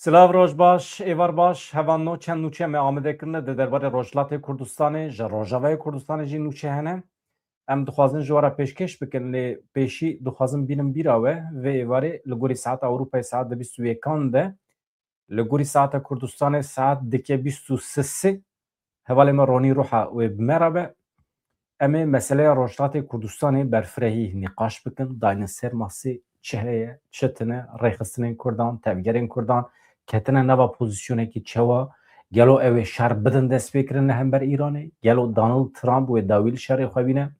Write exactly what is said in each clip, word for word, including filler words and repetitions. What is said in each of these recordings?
Silav, roj baş, êvar baş, hevalno, çend nûçe me amade kirine di derbarê Rojhilatê Kurdistanê, ji Rojavayê Kurdistanê jî nûçe hene. Em dixwazin ji we re pêşkêş bikin, lê pêşî dixwazin bînin bîra we, vê êvarê li gorî saeta Ewropayê saet di bîst û yekan de, li gorî saeta Kurdistanê saet dike bîst û sê. Hevalê me Ronî Ruha wê bi me re be. Em ê meseleya Rojhilatê Kurdistanê berfirehî nîqaş bikin, daynin ser masê çi heye, çi tune, rêxistinên Kurdan, tevgerên Kurdan ketine nava pozîsyonekî çawa, gelo ew ê şer bidin destpêkirin li hember Îranê, gelo Donald Trump wê dawî li şerê xwe bîne,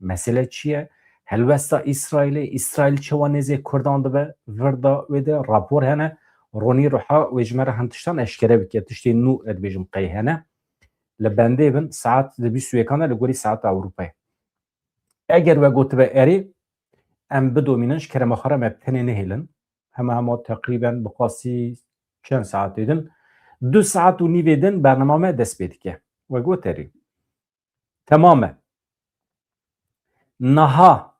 mesele çi ye, helwesta Îsraîlê, Îsraîl çawa nêzê Kurdan dibe, vir da wê de rapor hene, Ronî Ruha wê ji me re hin tiştan eşkere bike, tiştê nû ez dibêjim qey hene. Li bendê bin, saet di bîst û yekan de li gorî saeta Ewropayê. Eger we gotibe erê, em bidomînin, ji kerema xwe re me bi tenê nehêlin. Hema hema teqrîben bi qasî çend saetê din, du saet û nîvê din bernama me dest pê dike. We got erê. Temam e. Niha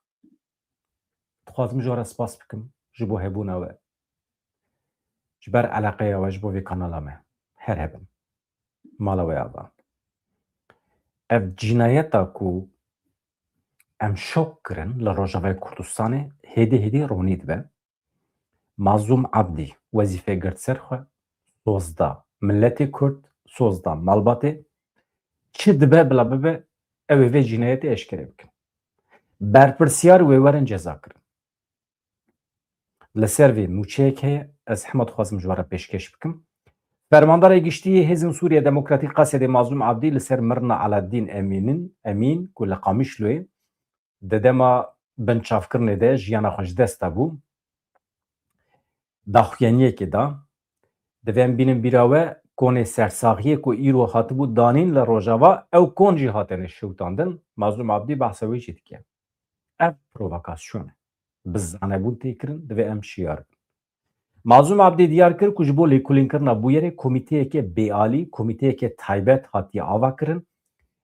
dixwazim ji we re spas bikim ji bo hebûna we. Ji ber eleqeya we, ji bo vê kanala me. Her hebin. Mala we ava. Ev cînayeta ku em şok kirin li Rojavayê Kurdistanê hêdî hêdî ronî dibe. Mazlûm Abdî wezîfe girt ser xwe, soz da miletê Kurd, soz da malbatê. Çi dibe bila bibe, ew ê vê cînayetê eşkere bikin. Berpirsiyar wê werin ceza kirin. Li ser vê nûçeyek heye, ez hema dixwazim ji we re pêşkêş bikim. Fermandarê Giştî yê Hêzên Sûriye Demokratîk, Qesedê, Mazlûm Abdî li ser mirina Aladîn Emînin, Emîn, ku li Qamişloyê di dema binçavkirinê de jiyana xwe ji dest dabû, daxuyaniyekê da. Divê em bînin bîra we, konê sersaxiyê ku îro hatibû danîn li Rojava, ew kon jî hatine şewitandin, Mazlûm Abdî behsa wê jî dike. Ev provokasyon e. Bi zanebûn tê kirin, divê em şiyar bin. Mazlûm Abdî diyar kir ku ji bo lêkolînkirina bûyerê komîteyeke bêalî, komîteyeke taybet hatiye avakirin.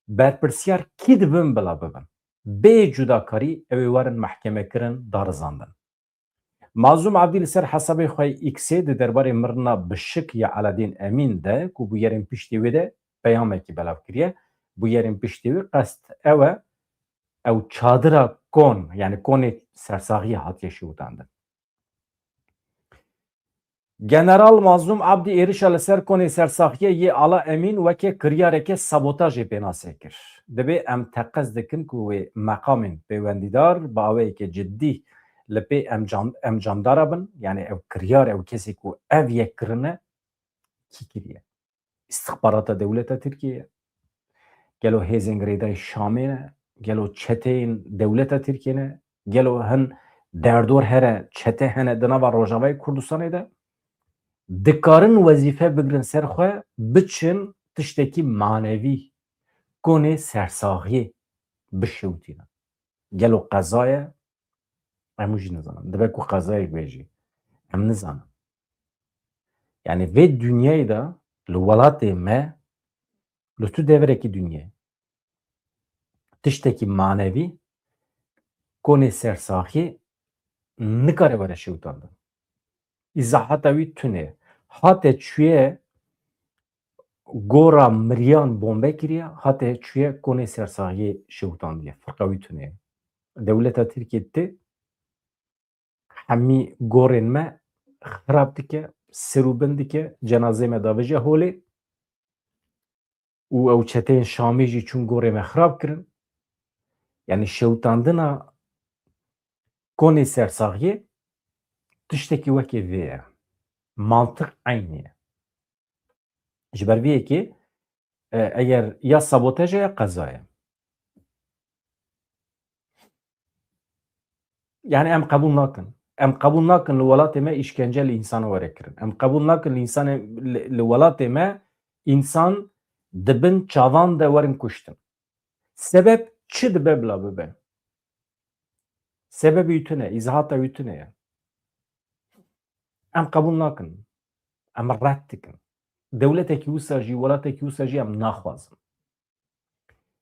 Berpirsiyar kî dibin bila bibin. Bê cudakarî ew ê werin mehkemekirin, darizandin. Mazlûm Abdî li ser hesabê xwe X-ê di derbarê mirina bişik ya Aladîn Emîn de ku bûyerên piştî wê de peyamekî belav kiriye. Bûyerên piştî wê qest ew e, ew çadira kon, yanî konê sersaxiyê hatiye şewitandin. General Mazlûm Abdî êrişa li ser konê sersaxiyê yê Ala Emîn weke kiryareke sabotajê pênasê kir. Dibê em teqez dikin ku wê meqamên pêwendîdar bi awayeke cidî li pê encam, encamdara bin, yanî ew kiryar, ew kesê ku ev yek kirine, kî kiriye? Îstixbarata dewleta Tirkiyê ye? Gelo hêzên girêdayî Şamê ne? Gelo çeteyên dewleta Tirkiyê ne? Gelo hin derdor here, çete hene di nava Rojavayê Kurdistanê de? Dikarin wezîfe bigrin ser xwe, biçin tiştekî manevî, konê sersaxiyê bişewitînin. Gelo qeza ye? Em jî nizanin. Dibe ku qezayek be jî. Em nizanin. Yanî vê dinyayê de li welatê me, li tu devirekî dinyayê, tiştekî manevî, konê sersaxiyê nikare were şewitandin. Îzahata wî tune ye. Hate çûye gora miriyan bombe kiriye, hate çûye konê sersaxiyê şewitandiye. Firqa wî tune ye. Dewleta Tirkiyê tê hemî gorên me xirab dike, ser û bin dike, cenazeyê me davêje holê û ew çeteyên Şamê jî çûn gorê me xirab kirin. Yanî şewitandina konê sersaxiyê tiştekî wekê vê ye. Mantiq eynî ye. Ji ber vê yekê, e, eger ya sabotaj e ya qeza ye. Yanî em qebûl nakin. Em qebûl nakin li welatê me îşkence li însanan were kirin. Em qebûl nakin li însanê, li, li welatê me însan di bin çavan de werin kuştin. Sebeb çi dibe bila bibe? Sebebê wî tune, îzahata wî tune ye. Em qebûl nakin. Em red dikin. Dewletekî wisa jî, welatekî wisa jî em naxwazin.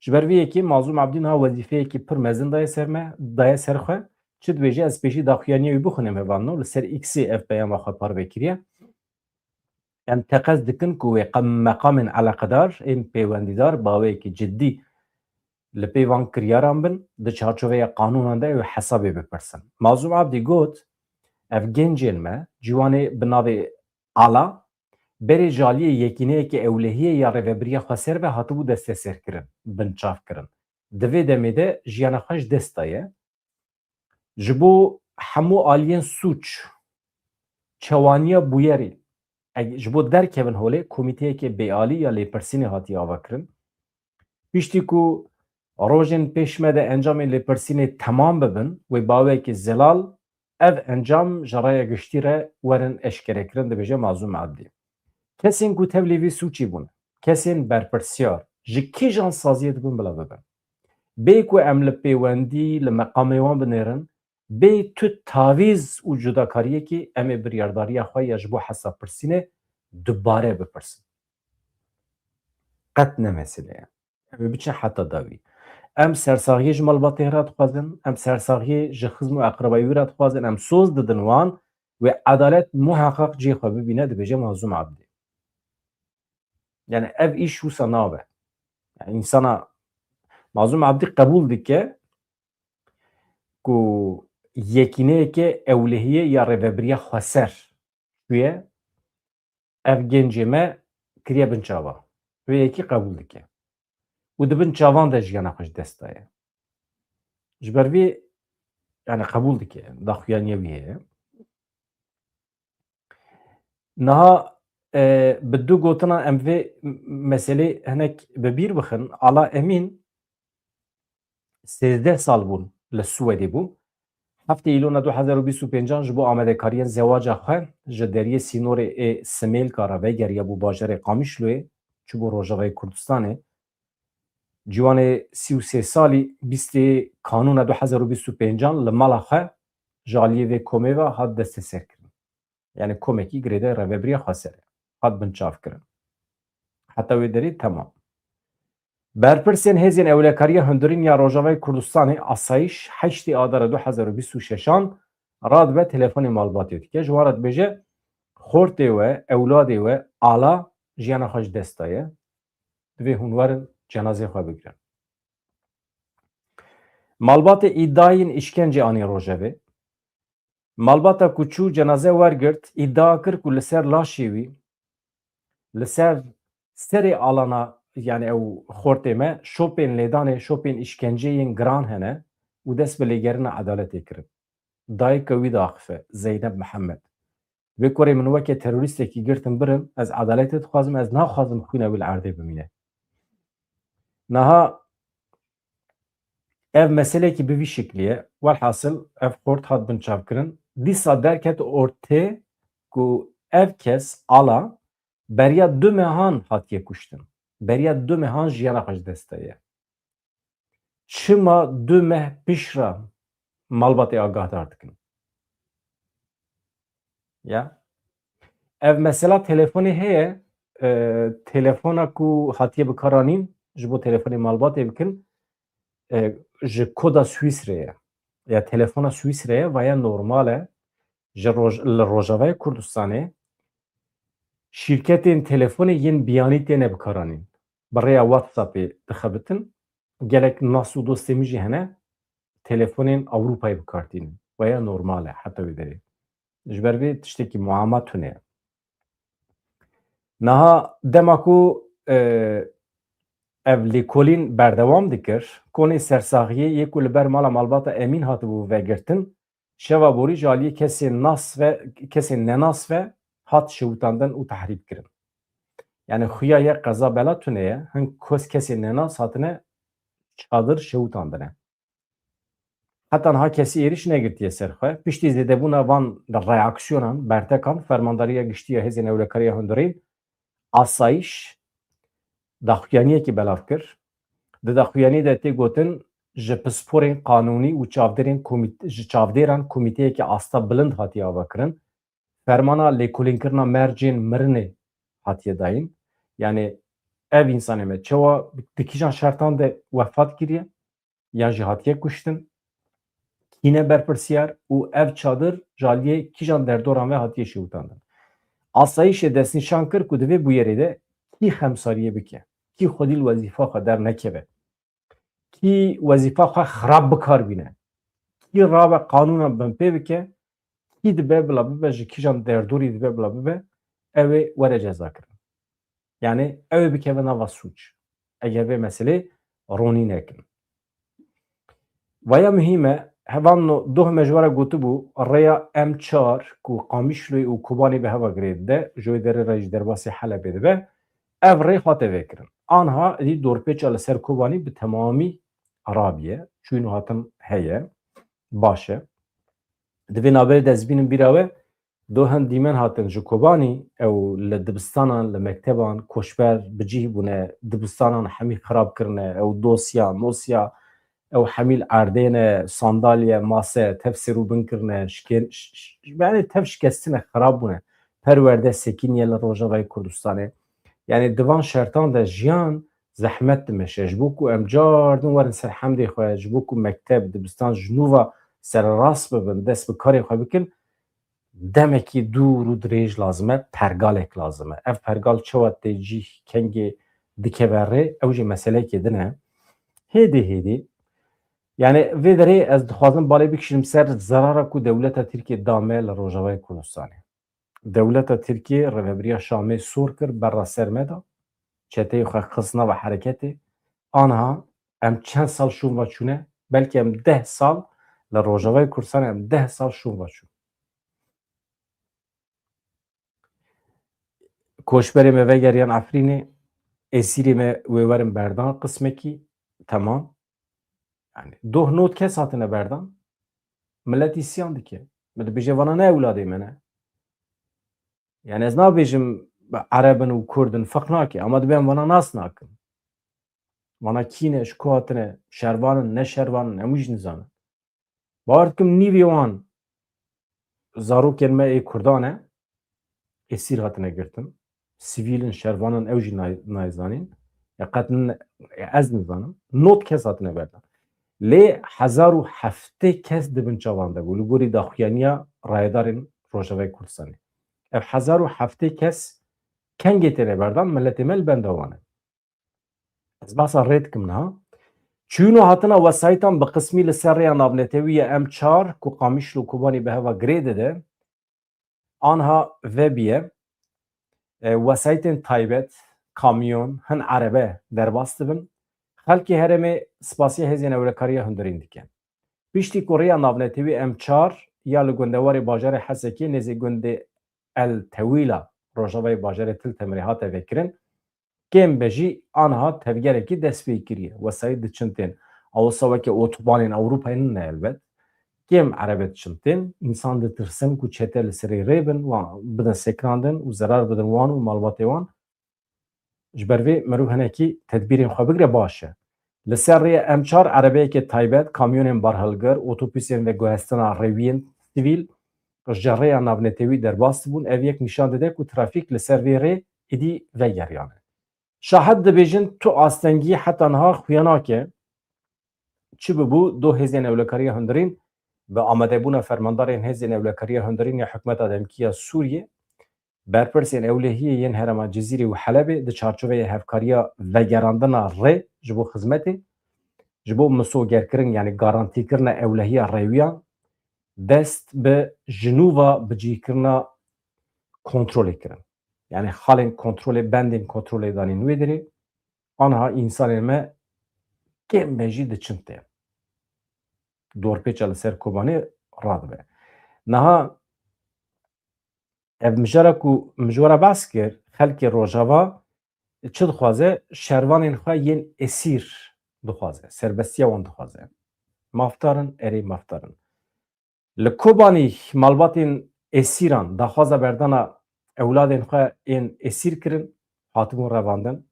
Ji ber vê yekê Mazlûm Abdî niha wezîfeyekî pir mezin daye ser me, daye ser xwe. Çi dibêje, ez pêşî daxuyaniya wî bixwînim hevalno, li ser X-ê ev peyama xwe parve kiriye. Em teqez dikin ku wê qe-, meqamên eleqedar ên pêwendîdar bi awayekî ciddî li pê van kiryaran bin, di çarçoveya qanûnan de wê hesabê bipirsin. Mazlûm Abdî got, ev gencên me, ciwanê bi navê Ala, berê ji aliyê yekîneyeke ewlehiyê ya rêvebiriya xweser ve hatibû desteserkirin, binçavkirin. Di vê demê de jiyana xwe ji dest daye. Ji bo hemû aliyên sûc, çewaniya bûyerê, eg-, ji bo derkevin holê, komîteyeke bêalî ya lêpirsînê hatiye avakirin. Piştî ku rojên pêş me de encamên lêpirsînê temam bibin, wê bi awayekî zelal ev encam ji raya giştî re werin eşkerekirin, dibêje Mazlûm Ebdî. Kesên ku tevlî vî sûcî bûne, kesên berpirsiyar, ji kîjan saziyê dibin bila bibin? Bê ku em li pêwendî, li meqamê wan binêrin, bê tu tavîz û cudakariyekê, em ê biryardariya xwe ya ji bo hesabpirsînê dubare bipirsin. Qet ne mesele ye. Em ê biçin heta dawî. Em sersaxiyê ji malbatê re dixwazin, em sersaxiyê ji xizm û eqrebayî wî re dixwazin, em soz didin wan, wê edalet muheqeq cihê xwe bibîne, dibêje Mazlûm Abdî. Yani ev îş wisa nabe. Yani insana, Mazlûm Abdî qebûl dike ku yekîneyeke ewlehiyê ya rêvebiriya xweser çûye, ev gencê me kiriye bin çava. Wê yekî qebûl dike. Û di bin çavan de jiyana xwe ji dest daye. Ji ber vê, yani qebûl dike, daxuyaniya wî heye. Niha, e, bi du gotina em vê m-, meselê hinek bi bîr bixin. Ala Emîn sêzdeh sal bûn li Swêdê bû. Heftê Îlona du hezar û bîst û pêncan ji bo amadekariyên zewaca xwe ji deriyê sînorê ê Simêlka re vegeriya bû bajarê Qamişloyê, çûbû Rojavayê Kurdistanê. Ciwanê sî û sê salî, bîstê Kanûna du hezar û bîst û pêncan li mala xwe ji aliyê vê komê ve hat desteserkirin. Yani komekî girêdayî rêvebiriya xweser e. Hat binçavkirin. Heta wê derê temam. Berpirsên Hêzên Ewlekariya Hundirîn ya Rojavayê Kurdistanê, Asayîş, heştê Adara du hezar û bîst û şeşan radibe telefonê malbatê dike. Ji wan re dibêje, xortê we, ewladê we, Ala, jiyana xwe ji dest daye. Divê hûn werin cenazeyê xwe bigirin. Malbatê îdiayên îşkencê anî rojevê. Malbata ku çû cenaze wergirt, îdia kir ku li ser laşê wî, li ser serê Alana, yani ew xortê me, şopên lêdanê, şopên îşkenceyên giran hene û dest bi lêgerina edaletê kirin. Dayika wî diaxife, Zeynep Mihemed. Vê kurê min weke terorîstekî girtin birin, ez edaletê dixwazim, ez naxwazim xwîna wî li erdê bimîne. Niha ev meselekî bi vî şiklî ye. Welhasil ev xort hat binçavkirin. Dîsa derket ortê ku ev kes Ala beriya du mehan hatiye kuştin. Beriya du mehan jiyana xwe ji dest daye. Çima du meh piştre malbatê agahdar dikin? Ya. Ev mesela telefonê heye, e, telefona ku hatiye bikaranîn, ji bo telefonê malbatê bikin, e, ji koda Swîsrê ye. Ya telefona Swîsrê ye, vaya normal e. Ji roj-, li Rojavayê Kurdistanê şîrketên telefonê yên biyanî têne bikaranîn. Bi rêya WhatsAppê dixebitin. Gelek nas û dostê min jî hene, telefonên Ewropayê bi kar tînin. Waya normal e heta wê derê. Ji ber vê tiştekî muama tune ye. Niha dema ku, e, ev lêkolîn berdewam dikir, konê sersaxiyê yê ku li ber mala malbata Emîn hatibû vegirtin, şeva borî ji aliyê kesên nas ve, kesên nenas ve hat şewitandin û tehrîb kirin. Yani xuya ye qeza bela tune ye, hin kes-, kesên nenas hatine çadir şewitandine. Heta niha kesî êrîş negirtiye ser xwe. Piştî zêdebûna van reaksiyonan, bertekan, Fermandariya Giştî ya Hêzên Ewlekariya Hundirîn, Asayîş, daxuyaniyekî belav kir. Di daxuyaniyê de tê gotin, ji pisporên qanûnî û çavdêrên komît-, ji çavdêran komîteyeke asta bilind hatiye avakirin. Fermana lêkolînkirina mercên mirinê hatiye dayîn. Yani ev însanê me çawa, di kîjan şertan de wefat kiriye, yan jî hatiye kuştin, kî ne berpirsiyar û ev çadir ji aliyê kîjan derdoran ve hatiye şewitandin. Asayîşê destnîşan kir ku di vê bûyerê de kî xemsariyê bike, kî xwedî li wezîfa xwe dernekeve, kî wezîfa xwe xirab bi kar bîne, kî rabe qanûna binpê bike, kî dibe bila bibe, ji kîjan derdorî dibe bila bibe, ew ê were cezakirin. Yanî ew ê bikeve nava sûc. Eger vê meselê ronî nekin. Vaya muhîm e, hevan no doh me ji we re gotibû, rêya M çar ku Qamişloyê û Kobanê bi heva girê dide, ji wê derê re jî derbasî Helebê dibe, ev rê hate vekirin. Anha êdî dorpêça li ser Kobanî bi temamî rabiye, çûyîn û hatin heye, baş e. Di vê navberê de ez bînim bîra we, do hin dîmen hatin ji Kobanî, ew li dibistanan, li mekteban, koçber bi cih bûne, dibistanan hemî xirab kirine, ew dosya, mosya, ew hemî li erdê ne, sandalye, mase, tev sêr û bin kirine, şikên-, ş-, ş-, yani tev şikestine, xirab bûne. Perwerde sekiniye li Rojavayê Kurdistanê. Yani di van şertan de jiyan zehmet dimeşe. Ji bo ku em cardin werin ser hemdê xwe, ji bo ku mekteb, dibistan ji nû ve sererast bibin, dest bi karê xwe bikin, demekî dûr û dirêj lazim e, pergalek lazim e. Ev pergal çawa tê cîh, kengê dikeve rê, ew jî meseleyekê din e. Hêdî hêdî, yani vê derê ez dixwazim balê bikişînim ser zerara ku dewleta Tirkiyê da me li Rojavayê Kurdistanê. Dewleta Tirkiyê rêvebiriya Şamê sor kir, berra ser me da. Çeteyê xwe xist nava hereketê. Anha em çend sal şûn va çûne? Belkî em deh sal li Rojavayê Kurdistanê, em deh sal şûn va çûn. Koçberê me vegeriyan Efrînê, êsîrê me wê werin berdan qismekî, temam. Yani doh nod kes hatine berdan. Millet îsyan dike. Min dibêje vana ne ewladê me ne. Yani ez nabêjim Ereb in û Kurd in, ferq nake, ama dibê em vana nas nakin. Vana kî ne, ji ku hatine, şervan in, ne şervan in, em wî jî nizanin. Bawer dikim nîvê wan zarokên me ê Kurdan e, êsîr hatine girtin. Sivîl in, şervan in, ew jî nay-, nayê zanîn. Ya qet n-, ya ez nizanim. Nod kes hatine berdan. Lê hezar û heftê kes di bin çavan de bû, li gorî daxuyaniya rayedarên Rojavayê Kurdistanê. Ev hezar û heftê kes kengê têne berdan, miletê me li benda wan e. Ez behsa rê dikim niha. Çûn û hatina wesayîtan bi qismî li ser rêya navnetewî ya M çar ku Qamişlo û Kobanî bi heva girê dide, anha vebiye, e, wesayîtên taybet, kamyon, hin erebe derbas dibin. Xelkê herêmê spasiya hêzên ewlekariya hundirîn dikin. Piştî ku rêya navnetewî M çar ya li gundewarê bajarê Hesekê nêzî gundê El Tewîla rojavayê bajarê Til Temirê hate vekirin, kêm be jî anha tevgerekî dest pê kiriye. Wesayît diçin tên. Ew wisa weke otobanên Ewropayê nine elbet. Kêm erebe diçin tên. Însan ditirsin ku çete li serê rê bin, wan bidin sekinandin û zerar bidin wan û malbatê wan. Ji ber vê mirov hinekî tedbîrên xwe bigire baş e. Li ser rêya M çar erebeyeke taybet, kamyonên barhilgir, otobusên veguhestina rêwiyên sivîl ji rêya navnetewî derbas dibûn. Ev yek nîşan dide ku trafîk li ser vê rê êdî vegeriyane. Şahid dibêjin tu astengî heta niha xuya nake. Çi bibû, do hêzên ewlekariya hundirîn bi amadebûna fermandarên hêzên ewlekariya hundirîn ya hikûmeta demkî ya Sûriyê, berpirsên ewlehiyê yên herêma Cizîrê û Helebê di çarçoveya hevkariya vegerandina rê ji bo xizmetê, ji bo misogerkirin, yanî garantîkirina ewlehiya rêwiyan, dest bi ji nû ve bicihkirina kontrolê kirin. Yanî xalên kontrolê, bendên kontrolê danîn wê derê, anha însanên me kêm be jî diçin tê. Dorpêça li ser Kobanê radibe. Niha ev mijara ku min ji we re behs kir, xelkê Rojava çi dixwaze? Şervanên xwe yên esîr dixwaze, serbestiya wan dixwaze. Mafdar in, erê mafdar in. Li Kobanî malbatên êsîran daxwaza berdana ewladên xwe ên êsîr kirin, hatibûn revandin.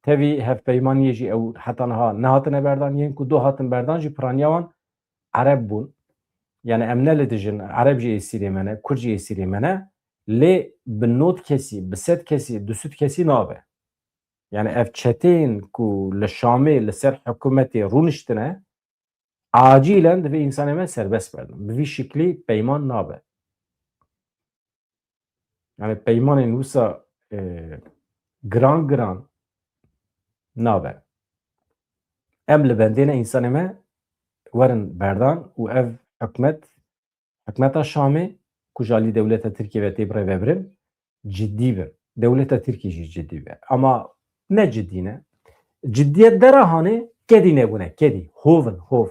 Tevî hevpeymaniyê jî ew heta niha nehatine berdan, yên ku do hatin berdan jî piraniya wan ereb bûn. Yani em ne li dijin, ereb jî êsîrê me ne, kurd jî êsîrê me ne, lê bi nod kesî, bi sed kesî, du sed kesî nabe. Yani ev çeteyên ku li Şamê li ser hikûmetê rûniştine, acilen divê însanê me serbest berdin. Bi vî şiklî peyman nabe. Yani peymanên wisa, e, giran giran nabe. Em li bendê ne, însanê me werin berdan û ev hikmet, hikmeta Şamê ku ji alî dewleta Tirkiyê ve tê birêvebirin, cidî bin. Dewleta Tirkiyê jî cidî be. Ama ne cidî ne. Ciddiyet dera hanê kedî nebûne, kedî. Hov in, hov.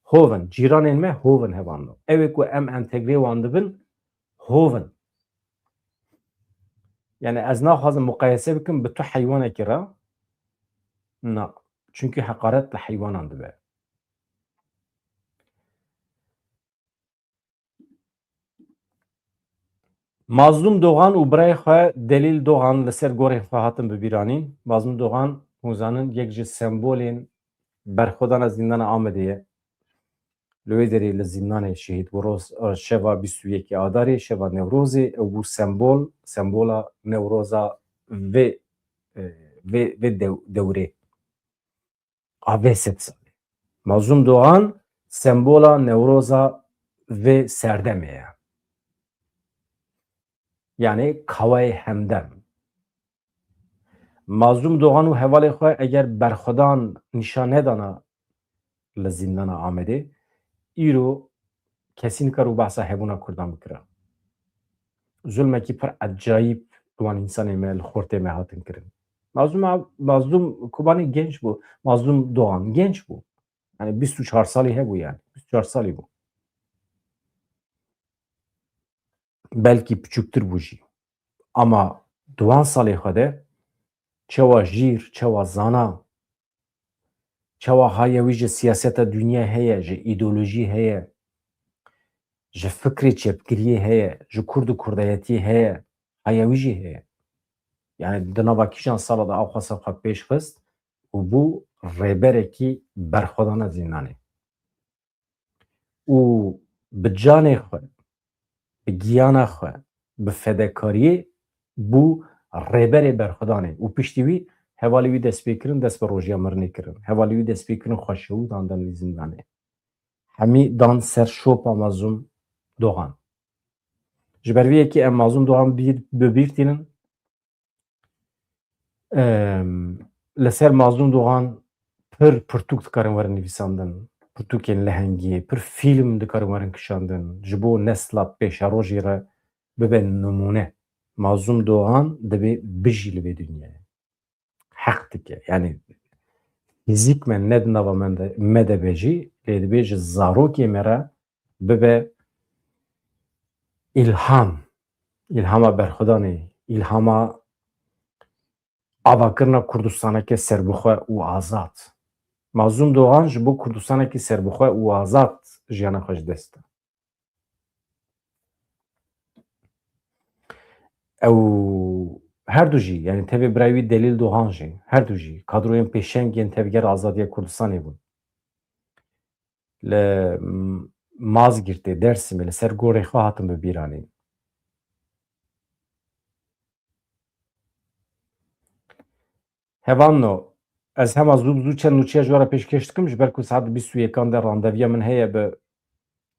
Hov in. Cîranên me hov in, hevalno. Ew ê ku em entegrê wan dibin, hov in. Yani ez naxwazim muqayese bikim bi tu heywanekî re. Na. Çünkü heqaret li heywanan dibe. Mazlûm Dogan û birayê xwe Delîl Dogan li ser gorên xwe hatin bibîranîn. Mazlûm Dogan, hûn zanin, yek ji sembolên berxwedana zîndana Amedê ye. Li wê derê li zîndanê şehîd bû. Roz, şeva bîst û yekê Adarê, şeva Newrozê, ew bû sembol, sembola Newroza vê, e, vê, vê dew-, dewrê. A vê sed salê. Mazlûm Dogan sembola Newroza vê serdemê ye. Yani Kawayê Hemdem. Mazlûm Dogan û hevalê xwe eger berxwedan nîşan nedana li zîndana Amedê, îro kesî nikar û behsa hebûna Kurdan bikira. Zulmekî pir ecayîb wan însanê me li xortê me hatin kirin. Mazlûm, Mazlûm Kobanî genç bû. Mazlûm Dogan genç bû. Yani bîst û çar salî hebû yani. Bîst û çar salî bû. Belkî piçûktir bû jî. Ama di wan salê xwe de çawa jîr, çawa zana, çawa haya wî ji siyaseta dinya heye, ji îdeolojî heye, ji fikrê çepgiriyê heye, ji kurd û kurdayetiyê heye, haya wî jî heye. Yani di nava kîjan sala de ew xwesa xwe pêş xist û bû rêberekî berxwedana zîndanê. Û bi canê xwe, bi giyana xwe, bi fedekariyê bû rêberê berxwedanê û piştî wî hevalê wî dest pê kirin, dest bi rojiya mirinê kirin. Hevalê wî dest pê kirin, xwe şewîdan dan li zîndanê. Hemî dan ser şopa Mazlûm Dogan. Ji ber vê yekê em Mazlûm Dogan bîr, bi bîr tînin. Em, li ser Mazlûm Dogan pir pirtûk dikarin werin nivîsandin. Pirtûkên lehengî, pir fîlm dikarin werin kişandin. Ji bo nesla pêşerojê re bibe nimûne. Mazlûm Dogan divê bijî li vê dinyayê. Heq dike. Yani fîzîkmen ne di nava me de, me de be jî, lê divê ji zarokê me re bibe îlham. Îlhama berxwedanê, îlhama avakirina Kurdistaneke serbixwe û azad. Mazlûm Dogan ji bo Kurdistanekî serbixwe û azad jiyana xwe ji dest da. Ew her du jî, yani tevê birayê wî Delîl Dogan jî, her du jî kadroyên pêşeng yên Tevgera Azadiya Kurdistanê bûn. Li M-, Mazgirtê, Dersimê, li ser gorê xwe hatin bibîranîn. Hevalno, ez hema zû bi zû çend nûçeya ji we re pêşkêş dikim, ji ber ku saet bîst û yekan de randeviya min heye bi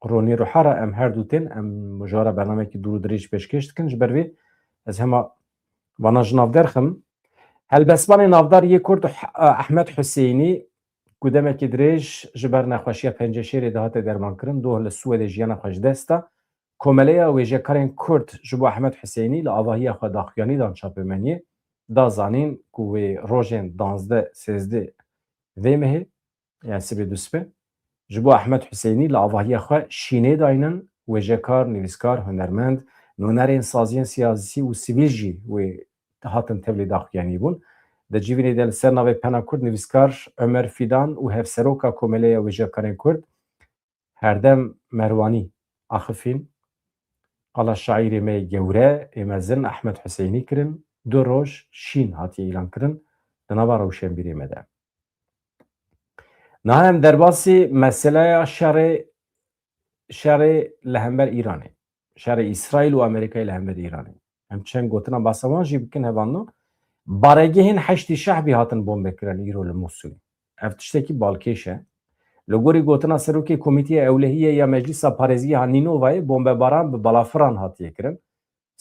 Ronî Ruhara, em her du tên, em ji we re bernameyekî dûr û dirêj pêşkêş dikin. Ji ber vê ez hema vana ji nav derxim. Helbestvanê navdar yê Kurd H-, Ehmed Huseyînî, ku demekî dirêj ji ber nexweşiya penceşêrê dihate dermankirin, doh li Swêdê jiyana xwe ji dest da. Komeleya Wêjekarên Kurd ji bo Ehmed Huseyînî li avahiya xwe daxuyanî dan çapemeniyê, da zanîn ku wê rojên duwazdeh, sêzdeh vê mehê, yani sibê duspe, ji bo Ehmed Huseyînî li avahiya xwe şînê daynin, wêjekar, nivîskar, hunermend, nûnerên saziyên siyasî û sivîl jî wê hatin tevlî daxuyanî bûn. Di civînê de li ser navê Pena Kurd nivîskar Ömer Fidan û Hevseroka Komeleya Wêjekarên Kurd Herdem Merwanî axifîn, qala şaîrê me yê gewre ê mezin Ehmed Huseyînî kirin, du roj şîn hatiye îlankirin di nava rewşenbîrê me de. Niha em derbasî meseleya şerê, şerê li hember Îranê, şerê Îsraîl û Amerîkayê li hember Îranê. Em çend gotina basa wan jî bikin, hevalno. Baregehên Heşdî Şehbî hatin bombekirin îro li Mûsilê. Ev tiştekî balkêş e. Li gorî gotina serokê Komîteya Ewlehiyê ya Meclîsa Parêzgehê ya Nînovayê, bombebaran bi balafiran hatiye kirin.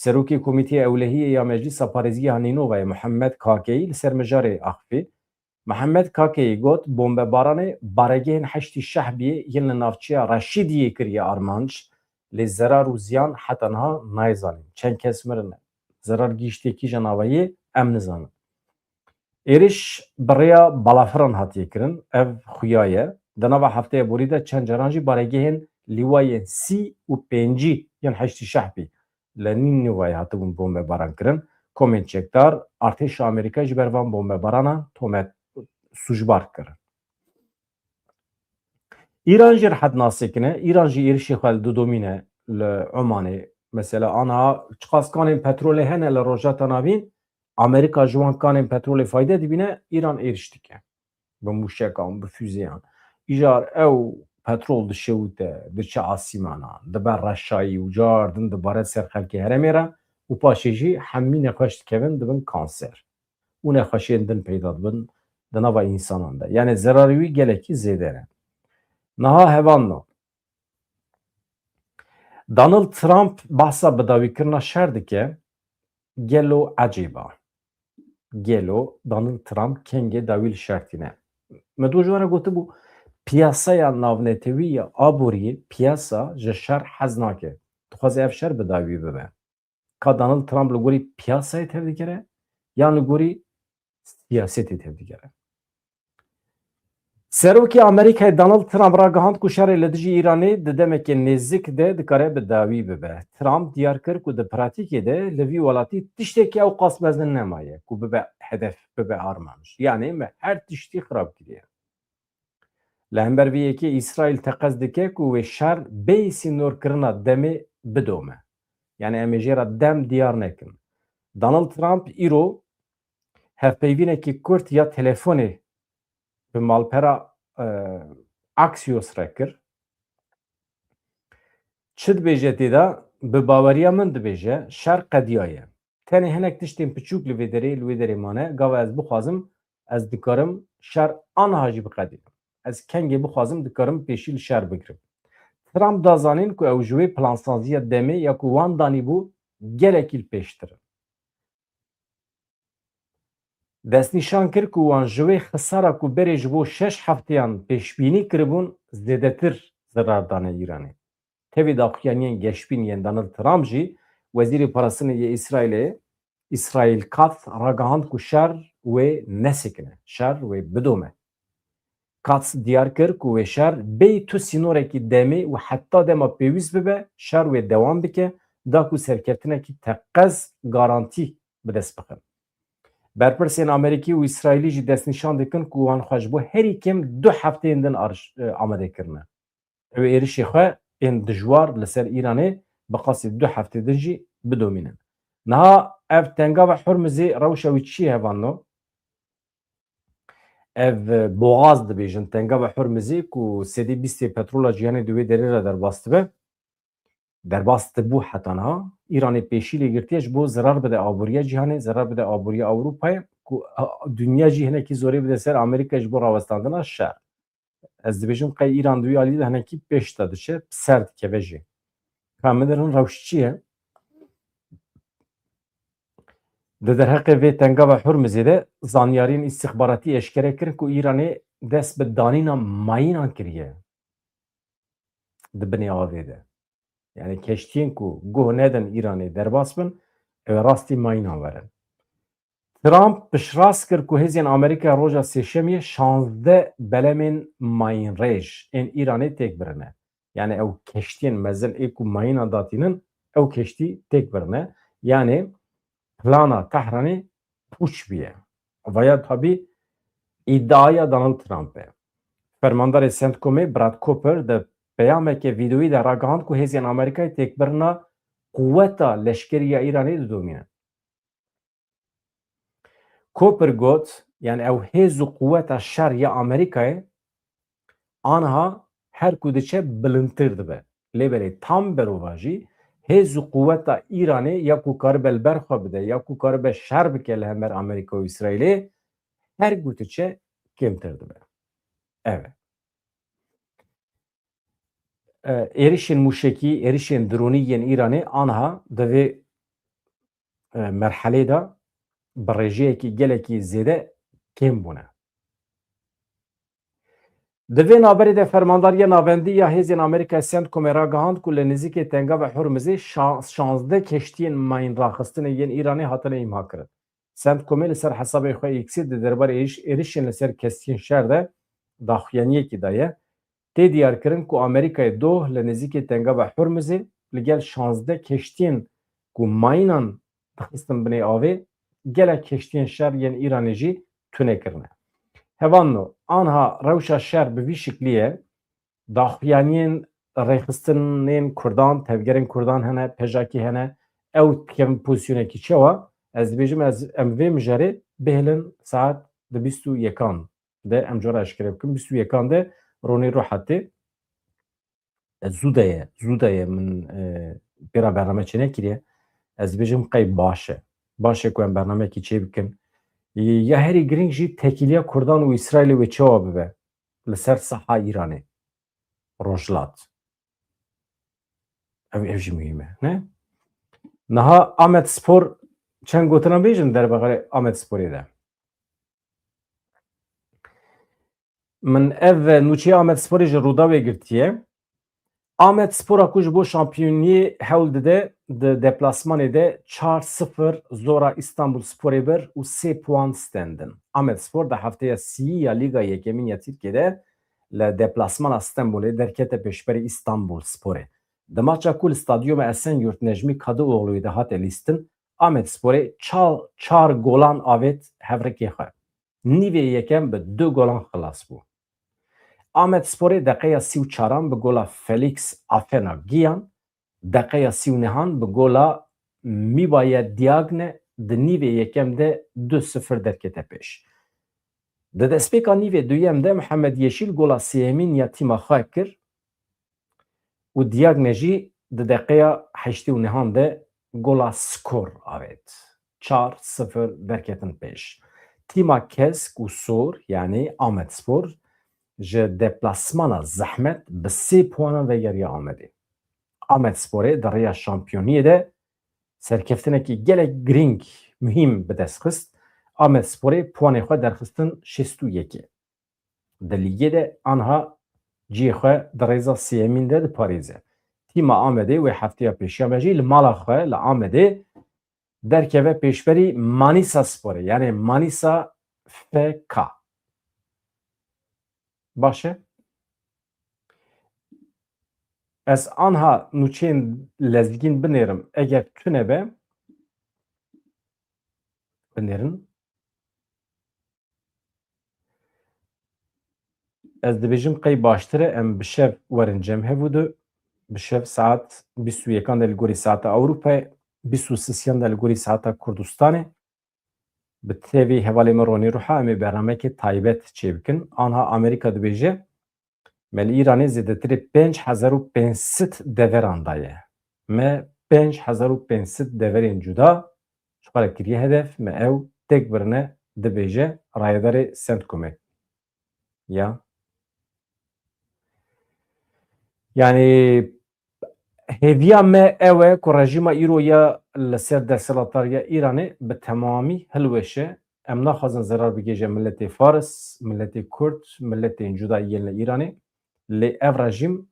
Serokê Komîteyê Ewlehiyê ya Meclîsa Parêzgeha Nînovayê Muhammed Kakeyî li ser mijarê axifî. Mihammed Kakeyî got, bombebaranê baregehên Heşdî Şehbiyê yên li navçeya Reşîdiyê kiriye armanc, lê zerar û ziyan heta niha nayê zanîn. Çend kes mirine? Zerar gihîştiye kîjan awayî? Em nizanin. Êriş bi rêya balafiran hatiye kirin. Ev xuya ye. Di nava hefteya borî de çend caran jî baregehên lîwayên sî û pêncî yên Heşdî Şehbî li Nînevayê hatibûn bombebaran kirin. Komên çekdar artêşa Amerîkayê ji ber van bombebarana tomet sûcbar kirin. Îran jî rehet nasekine. Îran jî êrişê xwe li didomîne li Omanê. Mesela, anha çiqas kanên petrolê hene li Rojheta Navîn, Amerîka ji wan kanên petrolê fayde dibîne, Îran êriş dike. Bi mûşekan, bi füzeyan. Îcar ew petrol dişewite, diçe asîmanan, dibe reşayî û car din dibare ser xelkê herêmê re û paşê jî hemî nexweş dikevin, dibin kanser. Û nexweşiyên din peyda dibin di nava însanan de. Yani zerarê wî gelekî zêde ne. Niha hevalno. Donald Trump behsa bidawîkirina şer dike. Gelo ecêba. Gelo Donald Trump kengê dawî li şer tîne? Me dû ji we re gotibû, piyasaya navnetewî ya aboriyê, piyasa ji şer hez nake. Dixwaze ev şer bi dawî bibe. Ka Donald Trump li gorî piyasayê tevdigere, yan li gorî siyasetê tevdigere? Serokê Amerîkayê Donald Trump ragihand ku şerê li dijî Îranê di demeke nêzik de dikare bi dawî bibe. Trump diyar kir ku di pratîkê de li vî welatî tiştekî ew qas mezin nemaye ku bibe hedef, bibe armanc. Yanê me her tiştî xirab kiriye. Li hember vê yekê Îsraîl teqez dike ku wê şer bêyî sînorkirina demê bidome. Yani em ê jê re dem diyar nekin. Donald Trump îro hevpeyvînekî kurt ya telefonê bi malpera, e, Axios re kir. Çi dibêje tê de? Bi baweriya min dibêje, şer qediyaye. Tenê hinek tiştên piçûk li vê derê, li wê derê mane. Gava ez bixwazim, ez dikarim şer aniha jî biqedînim. Ez kengê bixwazim, dikarim pêşî li şer bigirim. Trump da zanîn ku ew ji wê plansaziya demê ya ku wan danîbû gelekî li pêştir in. Destnîşan kir ku wan ji wê xisara ku berê ji bo şeş hefteyan pêşbînî kiribûn, zêdetir zerar dane Îranê. Tevî daxuyaniyên geşbîn yên Donald Trump jî, Wezîrê Parastinê yê Îsraîlê, Îsraîl Katz, ragihand ku şer wê nesekine, şer wê bidome. Katz diyar kir ku wê şer bêyî tu sînorekî demê û heta dema pêwîst bibe, şer wê dewam bike, da ku serkeftinekî teqez garantî bi dest bixin. Berpirsên Amerîkî û Îsraîlî jî destnîşan dikin ku wan xwe ji bo herî kêm du hefteyên din arj-, e, amade kirine. Ew ê êrişê xwe ên dijwar li ser Îranê bi qasî du heftê din jî bidomînin. Niha ev tengava Hurmizê rewşa wî çi ye, hevalno? Ev, e, boğaz dibêjin, tengava Hurmizê ku sedî bîstê petrola cîhanê di wê derê re derbas dibe. Derbas dibû heta niha. Îranê pêşî lê girtiye ji bo zerar bide aboriya cîhanê, zerar bide aboriya Ewropayê, ku, a, dinya jî hinekî zorê bide ser Amerîka ji bo rawestandina şer. Ez dibêjim qey Îran di wî alî de hinekî pêş de diçe, bi ser dikeve jî. Ka min dirin rewş çi ye? Di derheqê vê tengava Hurmizê de zanyariyên îstixbaratî eşkere kirin ku Îranê dest bi danîna mayînan kiriye di binê avê de. Yani keştiyên ku guh nedin Îranê derbas bin, ew ê rastî mayînan werin. Trump piştrast kir ku hêzên Amerîkayê roja Sêşemiyê şazdeh belemên mayînrêj ên Îranê têk birine. Yani ew keştiyên mezin ê ku mayînan datînin, ew keştî têk birine. Yani plana Tehranê pûç bûye. Vaya tabî îdiaya Donald Trump e. Fermandarê CENTCOMê Brad Cooper di peyameke vîdeoyî de ragihand ku hêzên Amerîkayê têkbirina quweta leşkerî ya Îranê didomînin. Cooper got, yani ew hêz û quweta şer ya Amerîkayê aniha her ku diçe bilindtir dibe. Lê belê tam berovajî hêz û quweta Îranê ya ku karibe li ber xwe bide, ya ku karibe şer bike li hember Amerîka û Îsraîlê, her ku diçe kêmtir dibe. Ev e. E, êrişên mûşekî, êrişên dronî yên Îranê aniha di vê e, merhelê de bi rêjeyekî gelekî zêde kêm bûne. Di vê navberê de Fermandariya Navendî ya Hêzên Amerîkayê CENTCOMê ragihand ku li nêzîkê Tengava Hurmizê şa-, şazdeh keştiyên mayînraxistinê yên Îranê hatine îmhakirin. CENTCOMê li ser hesabê xwe X-ê di derbarê êriş-, êrişên li ser kestiyên şer de daxuyaniyekî daye. Tê diyarkirin ku Amerîkayê doh li nêzîkê Tengava Hurmizê li gel şazdeh keştiyên ku mayînan dixistin binê avê, gelek keştiyên şer yên Îranê jî tune kirine. Hevano, anha rewşa şer bi vî şiklî ye, daxuyaniyên rêxistinên Kurdan, tevgerên Kurdan hene, pejakî hene, ew dikevin pozîsyonekî çawa? Ez dibêjim, ez, em vê mijarê bihêlin saet di bîst û yekan de, em cara eşkere bikin, bîst û yekan de Ronî Ruha tê. E, zû de ye, zû de ye, min, e, pê re bername çênekiriye. Ez dibêjim qey baş e. Baş e ku em bernameyekî çê bikin. E, ya herî girîng jî tekîliya Kurdan û Îsraîlê wê çawa bibe li ser saha Îranê, Rojhilat. Ev, ev jî muhîm e, ne? Niha Amed Spor, çend gotina bêjin derbarê Amed Sporê de. Min ev nûçeya Amed Sporê ji Rûdawê girtiye. Amed Spora ku ji bo şampiyoniyê hewl dide, di deplasmanê de çar sifir zora Îstanbul Sporê bir û sê puan stendin. Amed Spor di hefteya sîyî ya Lîga Yekemîn ya Tirkiyê de li deplasmana Stenbolê derkete pêşberî Îstanbul Sporê. Di maça ku li stadyuma Esenyurt Necmî Kadıoğlu'yê de hate lîstin, Amed Sporê çar, çar golan avêt hevrikê xwe. Nîvê yekem bi du golan xilas bû. Amed Sporê deqeya sî û çaran bi gola Felix Afena Giyan, deqeya sî û nehan bi gola Mibaye Diagne di nîvê yekem de du sifir derkete pêş. Di destpêka nîvê duyem de Mihemed Yeşîl gola sêyemîn ya tîma xwe kir û Diagne jî di deqeya heştê û nehan de gola skor avêt. Çar sifir derketin pêş. Tîma kesk û sor, yanî Amed Spor, ji deplasmana zehmet bi sê puanan vegeriya Amedê. Amed Sporê di rêya şampiyoniyê de serkeftinekî gelek girîng, muhîm bi dest xist. Amed Sporê puanê xwe derxistin şêst û yekê. Di lîgê de anha cihê xwe di rêza sêyemîn de diparêze. Tîma Amedê wê hefteya pêşiya me jî li mala xwe li Amedê derkeve pêşberî Manisa Sporê, yanê Manisa F K. Baş e. Ez anha nûçeyên lezgîn binêrim. Eger tune be, binêrin. Ez dibêjim qey baştir e em bi şev werin cem hev û du, bi şev saet bîst û yekan de li gorî saeta Ewropayê, bîst û sisiyan de li gorî saeta Kurdistanê. Bi tevî hevalê min Ronî Ruha em ê bernameyekê taybet çêbikin. Anha Amerîka dibêje, me li Îranê zêdetirê pênc hezar û pênc sed deveran daye. Me pênc hezar û pênc sed deverên cuda ji xwe re kiriye hedef, me ew têk birine, dibêje rayedarê Centcomê. Ya. Yanî hêviya me ew e ku rejîma îro ya li ser desthilatdariya Îranê bi temamî hilweşe. Em naxwazin zerar bigihêje miletê Faris, miletê Kurd, miletên cuda yên li Îranê. Lê ev rejîm,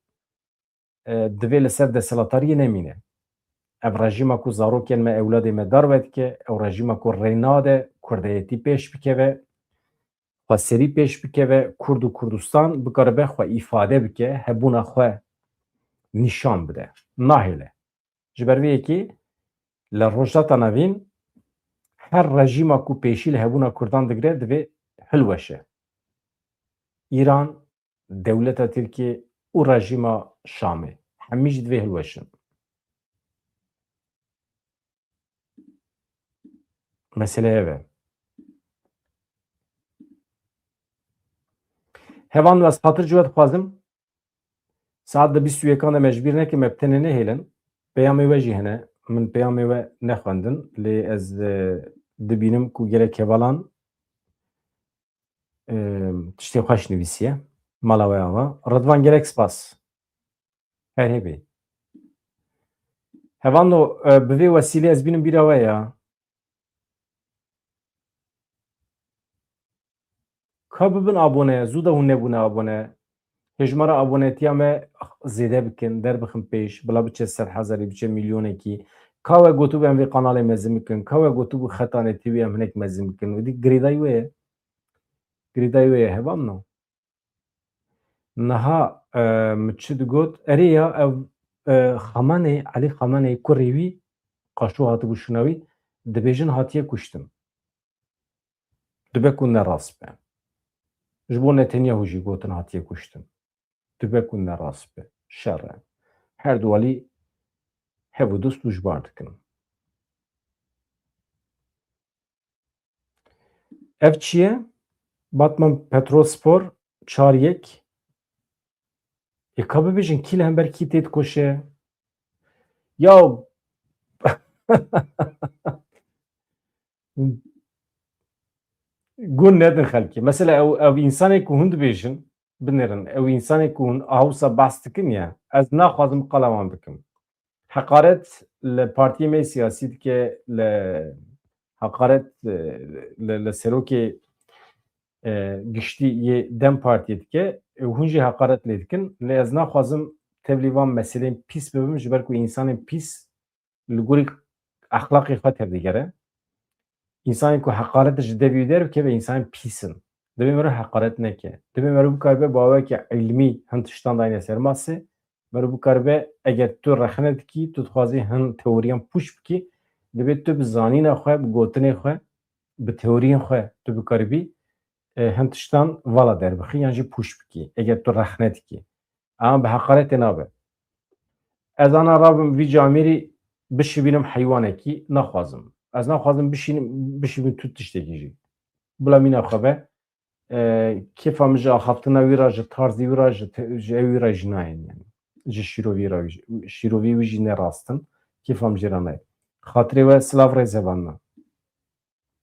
e, divê li ser desthilatdariyê nemîne. Ev rejîma ku zarokên me, ewladê me darve dike, ew rejîma ku rê nade kurdayetî pêş bikeve, xweserî pêş bikeve, Kurd û Kurdistan bikaribe xwe îfade bike, hebûna xwe nîşan bide. Nahêle. Ji ber vê yekê li Rojhilata Navîn her rejîma ku pêşî li hebûna Kurdan digire divê hilweşe. Îran, dewleta Tirkiyê û rejîma Şamê. Hemî jî divê hilweşin. Mesele ev e. Hevalno, ez xatir ji we dixwazim. Saet di bîst û yekan de me ji bîr nekin, me bi tenê nehêlin. Peyamê we jî hene. Min peyamê we nexwendin. Lê ez, e, dibînim ku gelek hevalan, e, tiştê xweş nivîsiye. Mala we ava. Ridvan, gelek spas. Her hêvî. Hevalno, e, bi vê wesîlê ez bînim bîra we ya. Ka bibin abone, zû de hûn nebûne abone. Hêjmara abonetiya me zêde bikin, derbixin pêş, bila biçe sed hezarî, biçe milyonekî. Ka we gotû em vê kanalê mezin bikin, ka we gotû bu Xetanê T V em hinek mezin bikin. Wî dî girêdayî wê ye. Girêdayî wê ye, hevalno. Niha, e, min çi digot? Erê ya, ev, e, Xamenei, Elî Xamenei kurê wî, qaşo hatibû şûna wî, dibêjin hatiye kuştin. Dibe ku ne rast be. Ji bo Netanyahu jî gotin hatiye kuştin. Dibe ku ne rast be. Şer e. Her du alî hev û du sûcbar dikin. Ev çi ye? Batman Petrol Spor çar yek. Ê ka bibêjin kî li hember kî tê dikoşe? Ya gun nedin xelkê. Mesela ew, ew însanê ku hûn dibêjin, binêrin, ew însanê ku hûn awsa behs dikin ya, ez naxwazim qala wan bikim. Heqaret li partiyê me siyasî dike, li heqaret, e, li, li serokê, e, giştî yê DEM Partiyê dike, e, hûn jî heqaret lê dikin. Lê ez naxwazim tevlî van meseleyên pîs bibim, ji ber ku însanên pîs li gorî exlaqê xwe tevdigere. Însanên ku heqaret ji devî wî derkeve, însanên pîs in. Divê meriv heqaret neke. Divê meriv bikaribe bi awayekî ilmî hin tiştan dayne ser masê. Meriv bikaribe, eger tu rexne dikî, tu dixwazî hin teoriyan pûç bikî, divê tu bi zanîna xwe, bi gotinê xwe, bi teoriyên xwe tu bikaribî, e, hin tiştan vala derbixî yan jî pûç bikî, eger tu rexne dikî. Ama bi heqaretê nabe. Ez ana rabim vî camêrî bişibînim heywanekî, naxwazim. Ez naxwazim bişînim, bişibînim tu tiştekî jî. Bila mîna xwe be, e, kêfa min ji axaftina wî re, ji tarzî wî re, ji te-, ji ew wî re jî nayên yani. Ji şîrovî re, şîrovî wî jî ne rast in. Kêfa min jê re nayê. Xatirê we silav rêz hevalna.